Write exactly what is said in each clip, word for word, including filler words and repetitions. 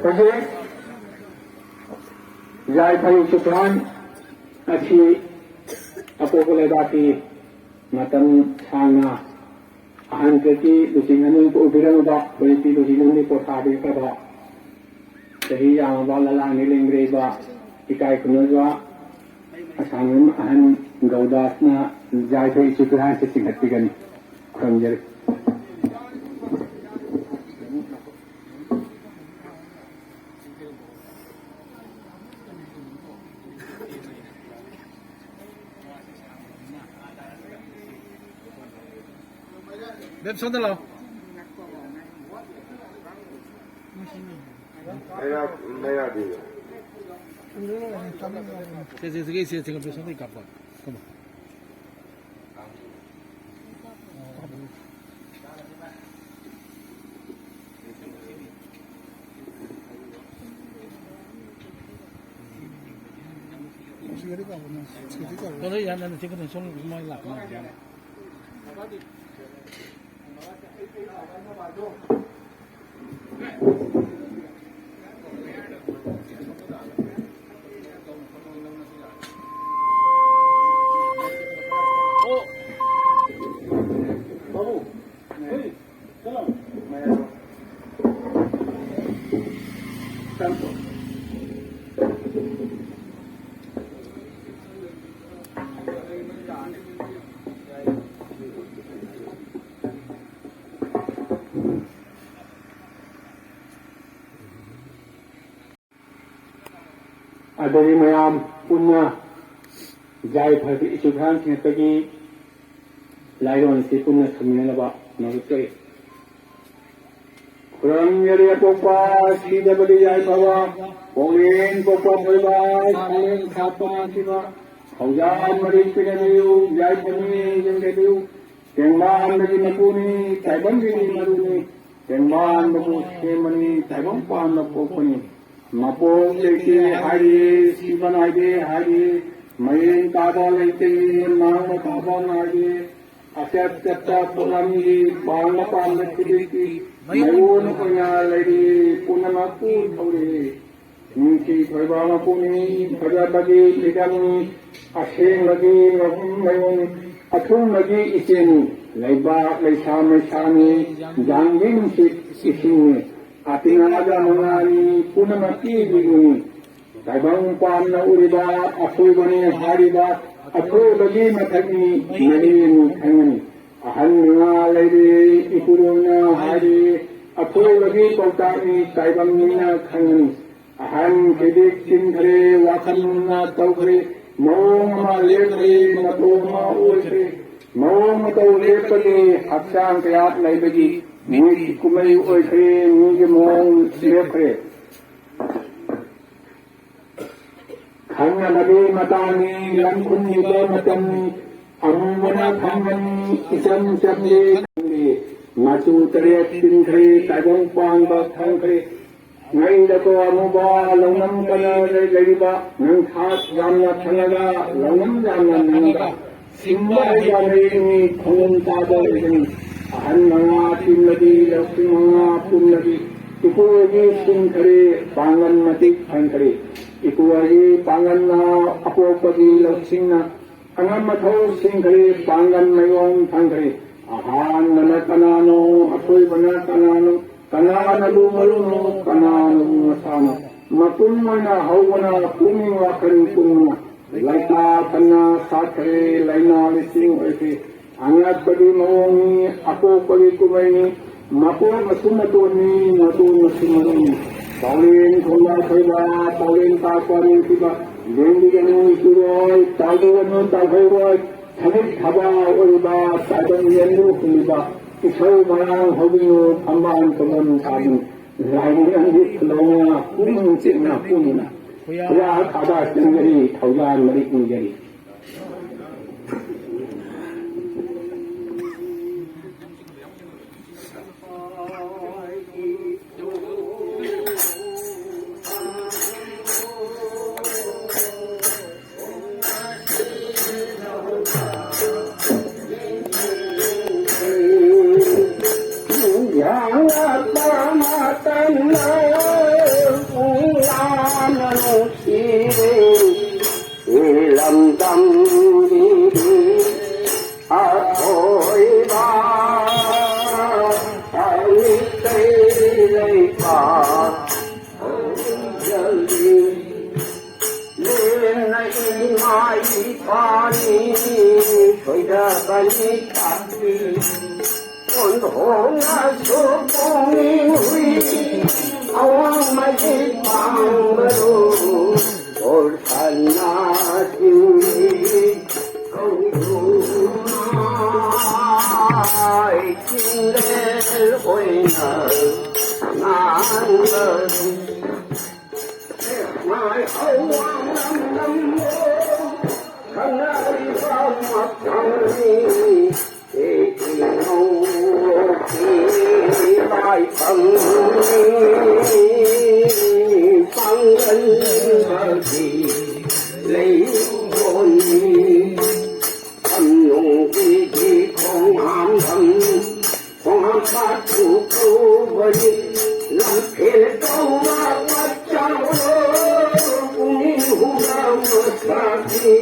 ꯍꯧꯖꯤꯛ ꯌꯥꯏꯐꯩ ꯆꯨꯈ꯭ꯔꯥꯟ ꯑꯁꯤ ꯑꯄꯣꯛꯄ ꯂꯩꯕꯥꯛꯀꯤ ꯃꯇꯝ ꯁꯥꯡꯅ ꯑꯍꯟ ꯀꯌꯥꯒꯤ ꯂꯨꯆꯤꯡ ꯑꯅꯤ ꯄꯨꯕꯤꯔꯝꯕ, ꯍꯧꯖꯤꯛꯇꯤ ꯂꯨꯆꯤꯡ ꯑꯅꯤ ꯄꯣꯊꯥꯕꯤꯈ꯭ꯔꯕ, ꯆꯍꯤ ꯌꯥꯝꯂꯕ ꯂꯂꯥꯡꯒꯤ ꯂꯦꯡꯗ꯭ꯔꯤꯕ ꯏꯀꯥꯏ ꯈꯨꯝꯅꯖꯕ ꯑꯁꯥꯡꯕꯝ ꯑꯍꯟ ꯒꯧꯗꯥꯁꯅ ꯌꯥꯏꯐꯩ ꯏꯆꯨ ꯐꯤꯔꯥꯟꯁꯤ ꯆꯤꯡꯈꯠꯄꯤꯒꯅꯤ꯫ ꯈꯨꯔꯨꯝꯖꯔꯤ꯫ ꯃꯦꯝ, ꯁꯣꯝꯗ ꯂꯥꯛꯑꯣ꯫ ꯃꯌꯥ-, ꯃꯌꯥꯗꯤ꯫ ꯁꯦ, ꯁꯦ, ꯁꯦ, ꯁꯦ, ꯁꯦ, ꯁꯣꯝꯗꯒꯤ ꯀꯥꯞꯄꯣ꯫ ꯀꯝ ꯑꯣꯟ꯫ ꯁꯤꯒꯗꯤ ꯀꯥꯞꯄꯣ, ꯅꯪ ꯁꯤꯒꯗꯤ ꯀꯥꯞꯄꯣ꯫ ꯀꯩꯅꯣ, ꯌꯥꯝ ꯌꯥꯝꯅ ꯆꯤꯛꯀꯅꯤ, ꯁꯣꯝ ꯁꯨꯃꯥꯏꯅ ꯂꯥꯛꯄ ꯉꯝꯗꯦ꯫ ꯑꯗꯒꯤ ꯃꯌꯥꯝ ꯄꯨꯟꯅ ꯌꯥꯏꯐꯕ ꯏꯆꯨ ꯐꯤꯔꯥꯟ ꯁꯤꯡꯉꯛꯄꯒꯤ ꯂꯥꯏꯔꯣꯟ ꯑꯁꯤ ꯄꯨꯟꯅ ꯁꯣꯟꯃꯤꯟꯅꯅꯕ ꯅꯣꯡꯂꯨꯛꯆꯔꯤ꯫ ꯈꯨꯔꯝ ꯌꯥꯏꯔꯦ ꯑꯄꯣꯛꯄ ꯁꯤꯗꯕꯗꯤ ꯌꯥꯏꯐꯕ, ꯄꯣꯛꯂꯦꯟ ꯄꯣꯛꯄ ꯊꯣꯏꯕ, ꯁꯥꯂꯦꯟ ꯁꯥꯠꯄ ꯁꯤꯕ, ꯈꯧꯖꯥꯟ ꯃꯔꯤ ꯄꯤꯅꯕꯤꯌꯨ, ꯌꯥꯏꯐꯕꯅꯤ ꯌꯦꯡꯕꯤꯌꯨ, ꯇꯦꯡꯕꯥꯟꯕꯒꯤ ꯃꯄꯨꯅꯤ, ꯇꯥꯏꯕꯪꯒꯤꯗꯤ ꯃꯔꯨꯅꯤ, ꯇꯦꯡꯕꯥꯟꯕꯕꯨ ꯁꯦꯝꯕꯅꯤ, ꯇꯥꯏꯕꯪ ꯄꯥꯟꯕ ꯄꯣꯛꯄꯅꯤ꯫ ꯃꯄꯣꯛ ꯂꯩꯇꯦ ꯍꯥꯏꯔꯤ, ꯁꯤꯕ ꯅꯥꯏꯗꯦ ꯍꯥꯏꯔꯤ, ꯃꯌꯦꯡ ꯇꯥꯕ ꯂꯩꯇꯦ, ꯃꯥꯡꯕ ꯇꯥꯕ ꯅꯥꯏꯗꯦ꯫ ꯑꯆꯠ ꯆꯠꯄ ꯄꯣꯠꯂꯝꯒꯤ ꯄꯥꯟꯕ ꯄꯥꯟꯕ ꯈꯨꯗꯤꯡꯒꯤ ꯃꯌꯣꯟ ꯑꯣꯏꯅ ꯂꯩꯔꯤ꯫ ꯄꯨꯝꯅꯃꯛꯄꯨ ꯊꯧꯔꯤ꯫ ꯅꯨꯡꯁꯤ ꯊꯣꯏꯕ ꯃꯄꯨꯅꯤ꯫ ꯐꯖꯕꯒꯤ ꯐꯤꯗꯝꯅꯤ꯫ ꯑꯁꯦꯡꯕꯒꯤ ꯃꯍꯨꯝ ꯃꯌꯣꯟ꯫ ꯑꯊꯨꯝꯕꯒꯤ ꯏꯆꯦꯅꯤ꯫ ꯂꯩꯕꯥꯛ ꯂꯩꯁꯥ ꯃꯩꯁꯥꯅꯤ꯫ ꯌꯥꯡꯒꯤ ꯅꯨꯡꯁꯤꯠ ꯏꯁꯤꯡꯅꯤ꯫ ꯑꯇꯤꯅꯥꯗ ꯃꯉꯥꯅꯤ꯫ ꯄꯨꯝꯅꯃꯛꯀꯤ ꯂꯤꯛꯅꯤ꯫ ꯇꯥꯏꯕꯪ ꯄꯥꯟꯅ ꯎꯔꯤꯕ ꯑꯊꯣꯏꯕꯅꯤ ꯍꯥꯏꯔꯤꯕ ꯑꯊꯣꯏꯕꯒꯤ ꯃꯊꯛꯅꯤ꯫ ꯃꯔꯤꯅꯤ ꯈꯪꯒꯅꯤ꯫ ꯑꯍꯟ ꯃꯉꯥ ꯂꯩꯔꯤ꯫ ꯏꯄꯨꯔꯣꯏꯅ ꯍꯥꯏꯔꯤ꯫ ꯑꯊꯣꯏꯕꯒꯤ ꯄꯥꯎꯇꯥꯛꯅꯤ꯫ ꯇꯥꯏꯕꯪ ꯃꯤꯅ ꯈꯪꯒꯅꯤ꯫ ꯑꯍꯟ ꯈꯤꯗꯤꯛ ꯆꯤꯟꯈ꯭ꯔꯦ꯫ ꯋꯥꯈꯜ ꯃꯨꯟꯅ ꯇꯧꯈ꯭ꯔꯦ꯫ ꯃꯑꯣꯡ ꯑꯃ ꯂꯦꯞꯈ꯭ꯔꯦ꯫ ꯃꯇꯧ ꯑꯃ ꯑꯣꯏꯈ꯭ꯔꯦ꯫ ꯃꯑꯣꯡ ꯃꯇꯧ ꯂꯦꯞꯄꯒꯤ ꯍꯛꯆꯥꯡ ꯀꯌꯥꯠ ꯂꯩꯕꯒꯤ ꯃꯤꯒꯤ ꯀꯨꯝꯍꯩ ꯑꯣꯏꯈ꯭ꯔꯦ꯫ ꯃꯤꯒꯤ ꯃꯑꯣꯡ ꯂꯦꯞꯈ꯭ꯔꯦ꯫ ꯈꯪꯅꯕꯒꯤ ꯃꯇꯥꯡꯅꯤ꯫ ꯂꯝ ꯈꯨꯟꯕ ꯃꯇꯝꯅꯤ꯫ ꯑꯃꯨꯕꯅ ꯈꯪꯒꯅꯤ꯫ ꯏꯆꯝ ꯆꯝꯂꯦ ꯈꯪꯗꯦ꯫ ꯃꯆꯨ ꯇꯔꯦꯠ ꯆꯤꯟꯈ꯭ꯔꯦ꯫ ꯇꯥꯏꯕꯪ ꯄꯥꯟꯕ ꯈꯪꯈ꯭ꯔꯦ꯫ ꯉꯩꯗꯀꯣ ꯑꯃꯨꯕ ꯂꯧꯅꯝ ꯀꯅ ꯂꯩꯔꯤꯕ ꯅꯪ ꯊꯥꯛ ꯌꯥꯝꯅ ꯈꯪꯉꯒ ꯂꯧꯅꯝ ꯌꯥꯝꯅ ꯅꯪꯉꯒ ꯁꯤꯡꯕ ꯍꯩꯕ ꯃꯌꯦꯛꯅꯤ꯫ ꯈꯣꯡꯒꯨꯝ ꯇꯥꯕ ꯑꯣꯏꯒꯅꯤ꯫ ꯑꯍꯟ ꯃꯉꯥ ꯇꯤꯟꯅꯕꯤ ꯂꯧꯁꯤꯡ ꯃꯉꯥ ꯄꯨꯝꯅꯕꯤ ꯏꯄꯨꯒꯤ ꯁꯤꯡꯈꯔꯦ꯫ ꯄꯥꯡꯒꯟ ꯃꯇꯤꯛ ꯐꯪꯈꯔꯦ꯫ ꯏꯄꯨꯒꯤ ꯄꯥꯡꯒꯟꯅ ꯑꯄꯣꯛꯄꯒꯤ ꯂꯧꯁꯤꯡꯅ ꯑꯉꯝ ꯑꯊꯧ ꯁꯤꯡꯈꯔꯦ꯫ ꯄꯥꯡꯒꯟ ꯃꯥꯏꯑꯣꯡ ꯐꯪꯈꯔꯦ꯫ ꯑꯍꯥꯟꯕꯅ ꯀꯅꯥꯅꯣ? ꯑꯊꯣꯏꯕꯅ ꯀꯅꯥꯅꯣ? ꯀꯅꯥꯅꯕꯨ ꯃꯔꯨꯅꯣ? ꯀꯅꯥꯅꯕꯨ ꯃꯁꯥꯅꯣ? ꯃꯄꯨꯝ ꯑꯣꯏꯅ ꯍꯧꯕꯅ ꯄꯨꯛꯅꯤꯡ ꯋꯥꯈꯜ ꯄꯨꯝꯅ ꯂꯩꯇꯥ ꯐꯅ ꯁꯥꯠꯈ꯭ꯔꯦ꯫ ꯂꯥꯏꯅꯥ ꯂꯤꯁꯤꯡ ꯑꯣꯏꯈ꯭ꯔꯦ꯫ ꯑꯉꯛꯄꯒꯤ ꯃꯑꯣꯡꯅꯤ꯫ ꯑꯄꯣꯛꯄꯒꯤ ꯀꯨꯝꯍꯩꯅꯤ꯫ ꯃꯄꯣꯛ ꯃꯁꯨꯝ ꯃꯇꯣꯟꯅꯤ꯫ ꯃꯇꯣꯟ ꯃꯁꯨꯝ ꯃꯔꯨꯅꯤ꯫ ꯄꯥꯎꯂꯦꯟ ꯊꯣꯡꯕ ꯊꯣꯏꯕ, ꯄꯥꯎꯂꯦꯟ ꯇꯥꯛꯄ ꯅꯤꯡꯊꯤꯕ, ꯂꯦꯡꯕꯤꯒꯅꯨ ꯏꯄꯨꯔꯣꯏ, ꯇꯥꯎꯗꯒꯅꯨ ꯇꯥꯎꯍꯧꯔꯣꯏ꯫ ꯊꯕꯤꯛ ꯊꯕꯥ ꯑꯣꯏꯔꯤꯕ ꯇꯥꯏꯕꯪ ꯌꯦꯟꯕꯨ ꯍꯨꯜꯂꯤꯕ ꯏꯁꯧ ꯃꯔꯥꯡ ꯍꯧꯕꯤꯅꯨ꯫ ꯐꯝꯕꯥꯜ ꯇꯧꯐꯝ ꯁꯥꯕꯤꯅꯨ꯫ ꯂꯥꯏꯅꯤꯡ ꯑꯃꯗꯤ ꯈꯨꯂꯧꯅ ꯄꯨꯛꯅꯤꯡ ꯆꯤꯛꯅ ꯄꯨꯛꯅꯤꯡꯅ ꯈꯨꯌꯥ ꯊꯥꯗꯥ ꯆꯪꯒꯅꯤ꯫ ꯊꯧꯖꯥꯜ ꯃꯔꯤꯛ ꯎꯟꯒꯅꯤ꯫ ꯊꯣꯏꯗꯕꯅꯤ ꯇꯥꯛꯄꯤ꯫ ꯀꯣꯟꯊꯣꯡꯅꯁꯨ ꯄꯨꯛꯅꯤꯡ ꯍꯨꯏ ꯑꯋꯥꯡ ꯃꯌꯦꯛ ꯄꯥꯡꯕꯗꯨ ꯀꯣꯜꯁꯅꯥ ꯆꯤꯡꯒꯤ ꯀꯧꯗꯨꯅ ꯆꯤꯡꯂꯦꯜ ꯑꯣꯏꯅ ꯉꯥꯡꯕꯗꯨ꯫ ꯃꯥꯏ ꯑꯋꯥꯡ ꯂꯝꯗꯝ ꯈꯪꯅꯔꯤꯕ ꯃꯐꯝꯅꯤ꯫ ꯏꯉꯧꯀꯤ ꯂꯥꯏꯐꯝꯅꯤ꯫ ꯄꯥꯡꯒꯟꯕꯒꯤ ꯂꯩꯉꯣꯟꯅꯤ꯫ ꯊꯝꯅꯨꯡꯒꯤꯗꯤ ꯈꯣꯡꯍꯥꯝꯕꯝ ꯈꯣꯡꯍꯥꯝ ꯄꯥꯠꯇꯨ ꯀꯧꯕꯅꯤ꯫ ꯂꯝꯐꯦꯜ ꯀꯧꯕ ꯄꯥꯠꯆꯥꯎ ꯄꯨꯛꯅꯤꯡ ꯍꯨꯅ ꯃꯁꯥꯒꯤ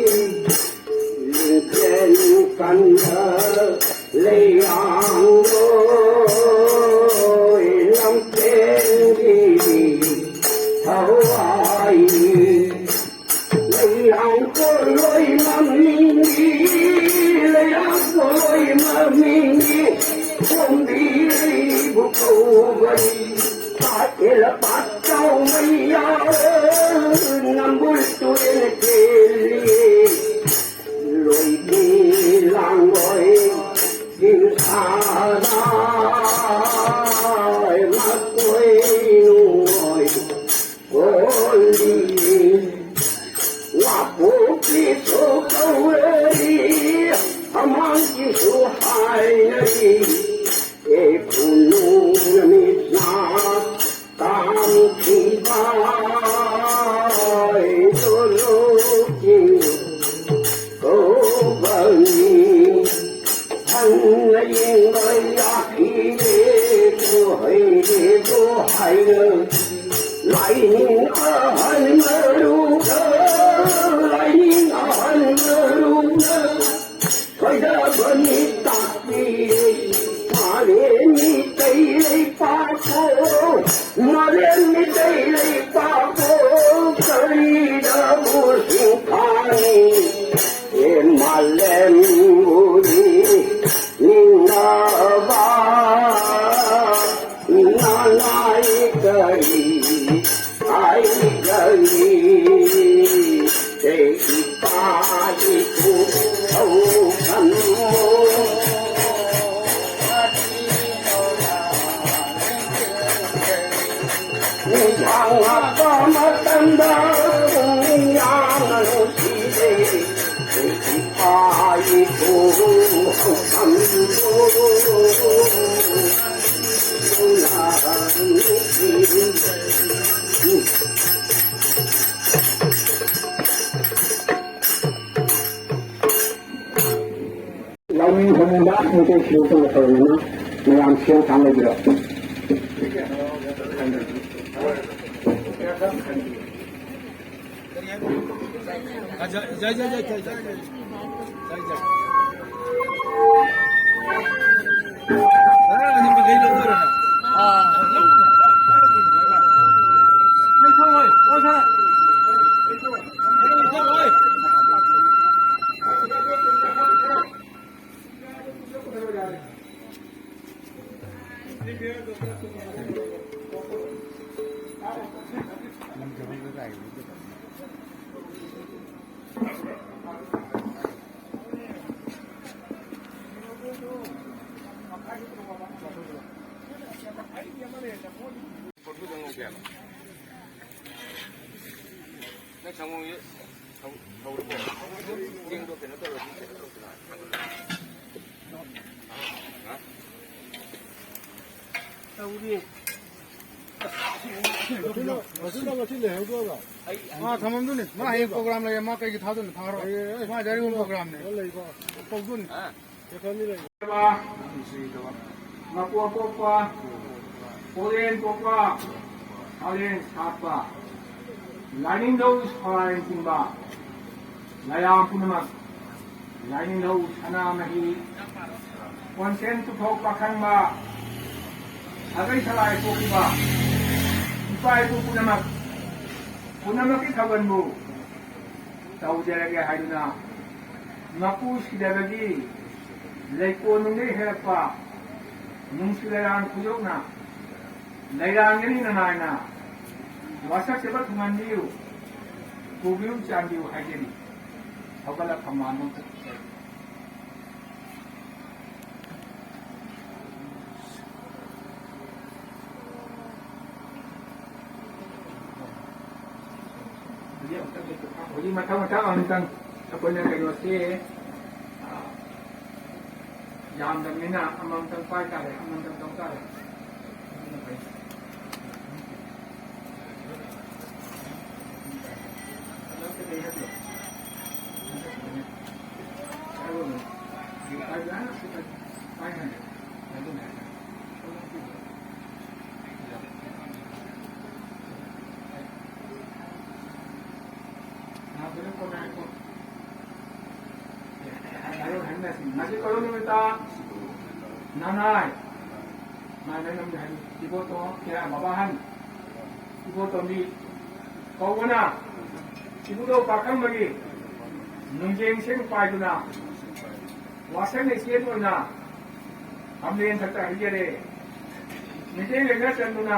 ꯂꯤꯡꯖꯦꯜ ꯀꯟꯕ ꯂꯩꯌꯥꯡꯂꯣꯏ ꯂꯝꯐꯦꯜꯒꯤ ꯊꯋꯥꯏꯅꯤ꯫ ꯂꯩꯌꯥꯡ ꯄꯣꯂꯣꯏ ꯃꯃꯤꯡꯒꯤ, ꯂꯩꯌꯥꯡ ꯄꯣꯂꯣꯏ ꯃꯃꯤꯡꯒꯤ ꯀꯣꯝꯕꯤꯕꯨ ꯀꯧꯕꯅꯤ꯫ ꯄꯥꯠ ꯆꯦꯜꯂ ꯄꯥꯠꯆꯥꯎ ꯃꯌꯥ ꯅꯝꯕꯨꯜ ꯇꯨꯔꯦꯜ ꯆꯦꯜꯂꯤ꯫ ꯂꯣꯏꯕꯤ ꯂꯥꯡꯂꯣꯏ ꯆꯤꯡꯁꯥꯗ ꯃꯀꯣꯏ ꯅꯨꯡꯉꯣꯏ ꯀꯣꯜꯂꯤ꯫ ꯋꯥꯄꯣꯛꯄꯤꯁꯨ ꯀꯧꯔꯤ, ꯑꯃꯥꯡꯒꯤꯁꯨ ꯍꯥꯏꯅꯔꯤ꯫ ꯑꯦ ꯈꯨꯅꯨ ꯅꯨꯃꯤꯠꯅ ꯇꯥꯝꯈꯤꯕ ꯂꯧꯃꯤ ꯐꯝꯕ ꯃꯩꯇꯩ ꯁꯤꯡ ꯇꯧꯔꯕꯅꯤꯅ ꯃꯌꯥꯝ ꯁꯦꯝ ꯁꯥꯅ ꯂꯩꯕꯤꯔꯣ꯫ ꯅꯪ ꯁꯪꯒꯣꯝꯒꯤ ꯁꯧ-, ꯁꯧꯔꯕꯣ? ꯆꯦꯡꯗꯣ ꯀꯩꯅꯣ ꯇꯧꯔꯗꯤ ꯀꯩꯅꯣ ꯇꯧꯗꯅ꯫ ꯍꯥ? ꯇꯧꯔꯤ꯫ ꯃꯁꯤꯅ, ꯃꯁꯤꯅ ꯉꯁꯤ ꯂꯩꯍꯧꯗꯣꯏꯔꯣ? ꯃꯥ ꯊꯝꯃꯝꯗꯣꯏꯅꯤ꯫ ꯃꯥ ꯍꯌꯦꯡ ꯄ꯭ꯔꯣꯒ꯭ꯔꯥꯝ ꯂꯩꯌꯦ꯫ ꯃꯥ ꯀꯩꯒꯤ ꯊꯥꯗꯣꯏꯅꯣ? ꯊꯥꯔꯣꯏ꯫ ꯑꯦ, ꯑꯦ, ꯃꯥ ꯖꯥꯔꯤꯒꯨꯝꯕ ꯄ꯭ꯔꯣꯒ꯭ꯔꯥꯝꯅꯦ꯫ ꯂꯩꯀꯣ꯫ ꯇꯧꯗꯣꯏꯅꯤ꯫ ꯍꯥ? ꯃꯀꯣꯛ ꯄꯣꯛꯄ, ꯄꯣꯂꯦꯟ ꯄꯣꯛꯄ, ꯁꯥꯂꯦꯟ ꯁꯥꯠꯄ, ꯂꯥꯏꯅꯤꯡꯊꯧ ꯁꯣꯔꯥꯏꯅꯆꯤꯡꯕ ꯂꯥꯏꯌꯥꯝ ꯄꯨꯝꯅꯃꯛ, ꯂꯥꯏꯅꯤꯡꯊꯧ ꯁꯅꯥꯃꯍꯤ, ꯀꯣꯟꯁꯦꯟ ꯄꯨꯊꯣꯛ ꯄꯥꯈꯪꯕ, ꯁꯥꯒꯩ ꯁꯂꯥꯏ ꯄꯣꯛꯈꯤꯕ ꯏꯄꯥ ꯏꯄꯨ ꯄꯨꯝꯅꯃꯛ, ꯄꯨꯝꯅꯃꯛꯀꯤ ꯊꯧꯒꯜꯕꯨ ꯇꯧꯖꯔꯒꯦ ꯍꯥꯏꯗꯨꯅ ꯃꯄꯨ ꯁꯤꯗꯕꯒꯤ ꯂꯩꯀꯣꯜ ꯅꯨꯡꯗꯒꯤ ꯍꯦꯜꯂꯛꯄ ꯅꯨꯡꯁꯤ ꯂꯩꯔꯥꯡ ꯈꯨꯌꯣꯛꯅ ꯂꯩꯔꯥꯡꯒꯅꯤ ꯅꯅꯥꯏꯅ ꯋꯥꯁꯛꯆꯕ ꯊꯨꯡꯍꯟꯕꯤꯌꯨ, ꯄꯨꯕꯤꯌꯨ ꯆꯥꯟꯕꯤꯌꯨ ꯍꯥꯏꯖꯔꯤ꯫ ꯍꯧꯒꯠꯂ ꯊꯝꯕꯥꯜꯗꯣ ꯑꯝꯇ ꯍꯧꯖꯤꯛ ꯃꯊꯪ ꯃꯊꯪ ꯑꯃꯨꯛꯇꯪ ꯑꯩꯈꯣꯏꯅ ꯀꯩꯅꯣꯁꯤ ꯌꯥꯝꯗꯕꯅꯤꯅ ꯑꯃꯃꯝꯇꯪ ꯄꯥꯏ ꯇꯥꯔꯦ, ꯑꯃꯃꯝꯇꯪ ꯇꯧ ꯇꯥꯔꯦ꯫ ꯑꯗꯨꯅ ꯐꯩ꯫ ꯉꯁꯤ ꯀꯩꯅꯣ ꯅꯨꯃꯤꯠꯇ ꯅꯅꯥꯏ ꯃꯥꯏ ꯃꯥꯏ ꯂꯝꯗ ꯍꯥꯏꯗꯤ ꯏꯕꯣꯇꯣ ꯀꯌꯥ ꯕꯕꯥꯍꯟ ꯏꯕꯣꯇꯣꯝꯕꯤ ꯀꯧꯕꯅ ꯏꯕꯨꯙꯧ ꯄꯥꯈꯪꯕꯒꯤ ꯅꯨꯡꯖꯦꯡ ꯁꯦꯡ ꯄꯥꯏꯗꯨꯅ ꯋꯥꯁꯛ ꯂꯩꯆꯦꯟ ꯑꯣꯏꯅ ꯂꯝꯂꯦꯟ ꯊꯛꯇ ꯍꯩꯖꯔꯦ꯫ ꯃꯤꯠꯌꯦꯡ ꯂꯩꯅ ꯆꯟꯗꯨꯅ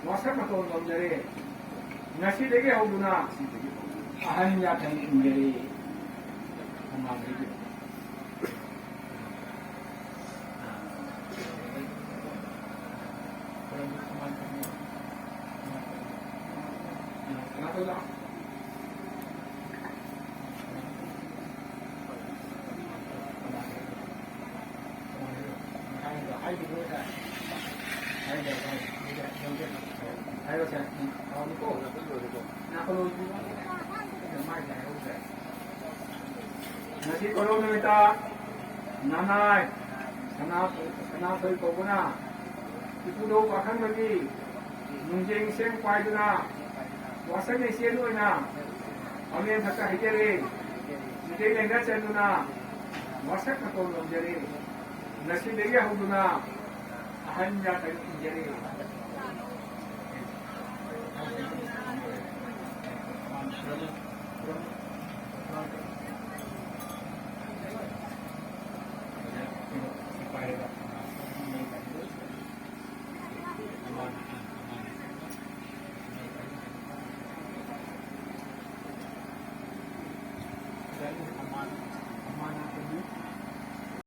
ꯋꯥꯁꯛ ꯃꯇꯧ ꯉꯝꯖꯔꯦ꯫ ꯉꯁꯤꯗꯒꯤ ꯍꯧꯗꯨꯅ ꯑꯍꯟ ꯌꯥꯊꯪ ꯏꯟꯖꯔꯦ꯫ ꯃꯃꯥꯡꯉꯩꯒꯤ ꯉꯁꯤ ꯀꯣꯔꯧ ꯅꯨꯃꯤꯠꯇ ꯅꯅꯥꯏ ꯁꯅꯥ-, ꯁꯅꯥꯊꯣꯏ ꯀꯧꯕꯅ ꯏꯄꯨꯗꯧ ꯄꯥꯈꯪꯕꯒꯤ ꯅꯨꯡꯖꯦꯡ ꯁꯦꯡ ꯄꯥꯏꯗꯨꯅ ꯋꯥꯁꯛ ꯂꯩꯆꯦꯟ ꯑꯣꯏꯅ ꯄꯥꯡꯂꯦꯟ ꯊꯛꯇ ꯍꯩꯖꯔꯦ꯫ ꯃꯤꯇꯩ ꯂꯦꯡꯒ ꯆꯟꯗꯨꯅ ꯋꯥꯁꯛ ꯃꯇꯧ ꯉꯝꯖꯔꯦ꯫ ꯉꯁꯤꯗꯒꯤ ꯍꯧꯗꯨꯅ ꯑꯍꯟ ꯌꯥꯊꯪ ꯏꯟꯖꯔꯦ꯫